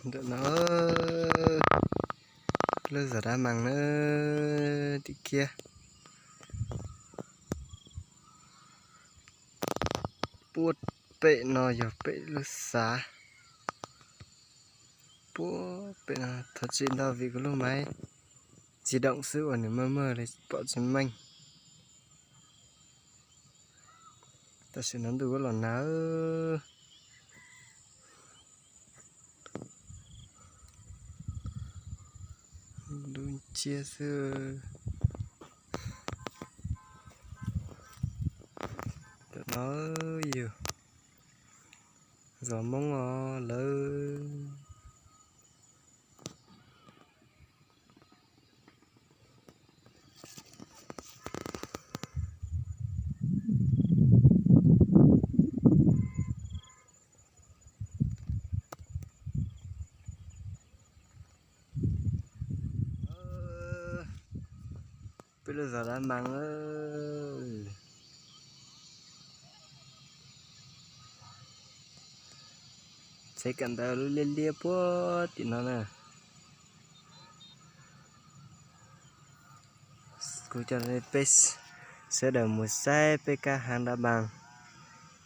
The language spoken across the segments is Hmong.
Ntawm no lub zos Dab Mas na, tim kiab. Puag pem no yog pem lub xav. Puag pem no thov txim ntau vim kuv lub maiv tsis doom xwb uas nws maj maj li pom tsis meej. Tam sim no ntuj kuj los nag, lub ciab xwb. Tam no yog zos Hmoob os lawv. Peb lub zos Dab Mas, tsev kawm ntawv lub liab liab puag tim no na. Kuv coj peb sawv daws mus saib peb kab haav Dab Mas.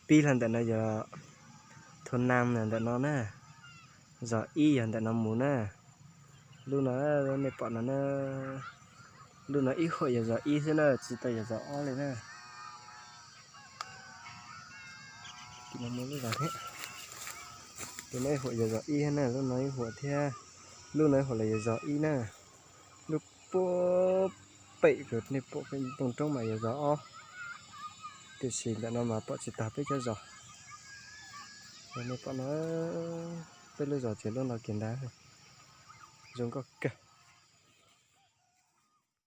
Pib hlo ntawm no yog Thoo Nam ntawm no na, zos ib yog ntawm no mus na. Lub no nej pom no na, lub no ib huam yog zos ib xwb na, tsis tau yog zos ob li na. Lub no ib huam yog zos ib na, lub no ib huam thiab, lub no ib huam los yog zos ib na. Lub puag pem uas nej pom peb tooj roob mas yog zos ob, tiam sis ntawm no mas pom tsis tag peb cov zos. Nej pom no, peb lub zos ces lub no kiag ntag, zoo nkauj kawg.